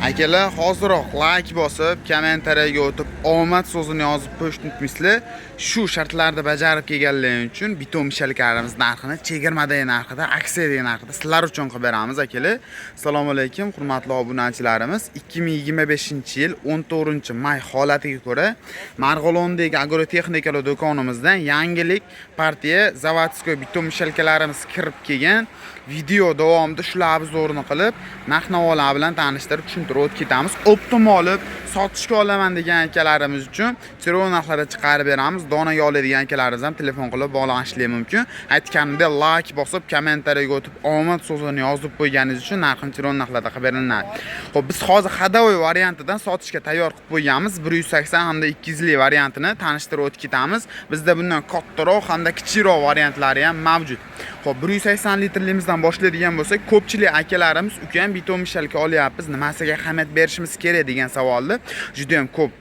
Akalar, hoziroq layk bosib, kommentariyaga o'tib, omad so'zini yozib qo'yishni unutmaysizlar. Shu shartlarni bajarib kelganlar uchun бетон мешалка larimiz narxini chegirmadagi narxida, aksiyadagi narxida sizlar uchun qilib beramiz, akalar. Assalomu alaykum, hurmatli obunachilarimiz. 2025-yil 14-may holatiga ko'ra Marg'ilondagi agrotexnikalar do'konimizdan yangilik partiya заводской бетон мешалка larimiz kirib kelgan. Video davomida shular обзор ini qilib, narx-navolar bilan tanishtirib, tushuntirib o'tib ketamiz. Оптом olib, sotishga olaman degan akalarimiz uchun chiroyli narxlarda chiqarib beramiz. Donaga oladigan akalarimiz ham telefon qilib bog'lanishlari mumkin. Aytganimdek, layk bosib, kommentariyaga o'tib, omad so'zini yozib qo'yganingiz uchun narxini chiroyli narxlarda qilib beriladi. Xo'p, biz hozir ходовой variantidan sotishga tayyor qilib qo'yganmiz. 180 hamda 200 lik variantini tanishtirib o'tib ketamiz. Bizda bundan kattaroq hamda kichikroq variantlari ham mavjud. Xo'p, 180 litrlimizdan boshlaydigan bo'lsak, ko'pchilik akalarimiz "Ukam, бетон мешалка olyapmiz, nimasiga ahamiyat berishimiz kerak?" degan savolni juda ham ko'p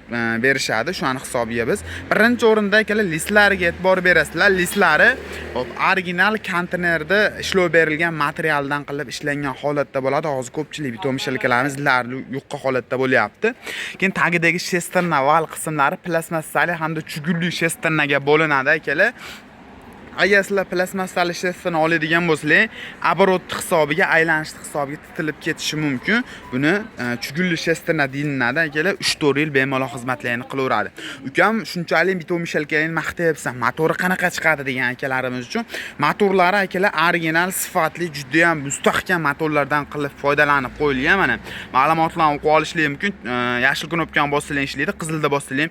berishadi. Shuning hisobiga biz birinchi o'rinda, akalar, listlariga e'tibor berasizlar. Listlari, hop, original konteynerda ishlov berilgan materialdan qilib ishlangan holatda bo'ladi. Hozir ko'pchilik бетон мешалка larimiz yuqqa holatda bo'lyapti. Keyin tagidagi шестерня, вал qismlari plastmassali hamda чугун li шестерня ga bo'linadi, akalar. Agar sizlar plastmassali шестерня oladigan bo'lsanglar, оборот hisobiga, aylanishni hisobiga titilib ketishi mumkin. Buni чугун li шестерня deyiladi, akalar. 3-4 yil bemalol xizmatlarni qilaveradi. "Ukam, shunchalik бетон мешалка ni maqtayapsan, motori qanaqa chiqadi?" degan akalarimiz uchun motorlari, akalar, original, sifatli, juda ham mustahkam motorlardan qilib foydalanib qo'yilgan. Mana, ma'lumotlarni o'qib olishlari mumkin. Yashil knopkani bossanglar ishlaydi, qizilda bossanglar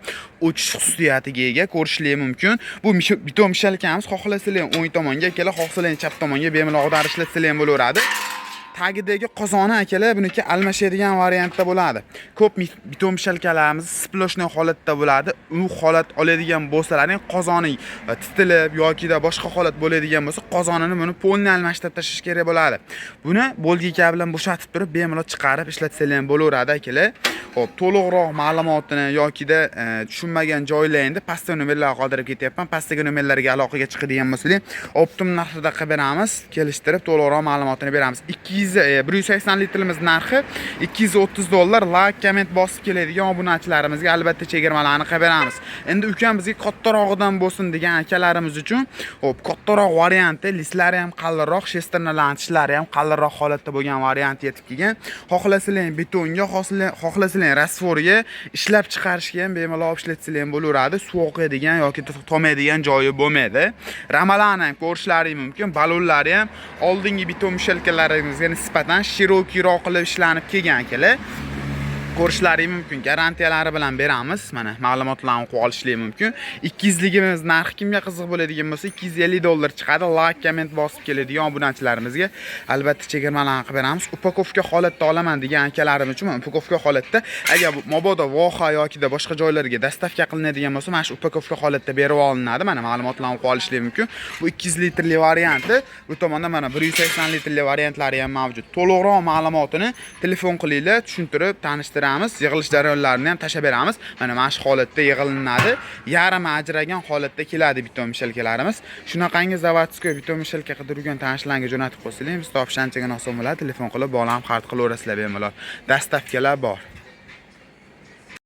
o'chish xususiyatiga ega, ko'rishlari mumkin. Bu бетон мешалка miz xohlasanglar o'ng tomonga, akalar, xohlasanglar chap tomonga bemalol ag'darib ishlatsanglar ham bo'laveradi. Tagidagi qozoni, akalar, buniki almashadigan variantda bo'ladi. Ko'p бетон мешалка larimiz сплошной holatda bo'ladi. U holat oladigan bo'lsalaring, qozoni titilib yokida boshqa holat bo'ladigan bo'lsa, qozonini buni полный almashtirib tashlash kerak bo'ladi. Buni болгарка bilan bo'shatib turib, bemalol chiqarib ishlatsanglar ham bo'laveradi, akalar. Xo'p, to'liqroq ma'lumotini yokida tushunmagan joylaringda pastda nomerlar qoldirib ketyapman. Pastdagi nomerlarga aloqaga chiqadigan bo'lsangiz, оптом narxida qilib beramiz, kelishtirib to'liqroq ma'lumotini beramiz. 200 180 litrimiz narxi 230 dollar. Layk, komment bosib keladigan obunachilarimizga albatta chegirmalarni qilib beramiz. Endi "Ukam, bizga kattarog'idan bo'lsin" degan akalarimiz uchun, xo'p, kattaroq varianti, listlari ham qalinroq, шестерня larning tishlari ham qalinroq holatda bo'lgan variant yetib kelgan. Xohlasanglar betonga, xohlasanglar раствор ga, ishlab chiqarishga ham bemalol ishlatsanglar ham bo'laveradi. Suv oqadigan yoki tomaydigan joyi bo'lmaydi. Ramalarni ham ko'rishlaring mumkin. Balonlari ham oldingi бетон мешалка larimizga nisbatan широкий roq qilib ishlanib kelgan, akalar. Ko'rishlaring mumkin. Garantiyalari bilan beramiz. Mana, ma'lumotlarni o'qib olishlari mumkin. 200 ligimiz narxi kimga qiziq bo'ladigan bo'lsa, 250 dollar chiqadi. Layk, komment bosib keladigan obunachilarimizga albatta chegirmalarni qilib beramiz. Упаковка holatda olaman degan akalarim uchun mana упаковка holatda, agar mabodo voha yokida boshqa joylarga доставка qilinadigan bo'lsa, mana shu упаковка holatda berib olinadi. Mana, ma'lumotlarni o'qib olishlari mumkin. Bu 200 litrli varianti. Bu tomonda mana 180 litrli variantlari ham mavjud. To'liqroq ma'lumotini telefon qilinglar, tushuntirib tanishtiramiz. Yig'ilish jarayonlarini ham tashlab beramiz. Mana shu holatda yig'ilinadi. Yarmi ajragan holatda keladi бетон мешалка larimiz. Shunaqangi заводской бетон мешалка qidirgan tanishlarga jo'natib qo'ysangiz, biz topish anchagina oson bo'ladi. Telefon qilib, bog'lanib xarid qilaverasizlar bemalol. Доставка lar bor.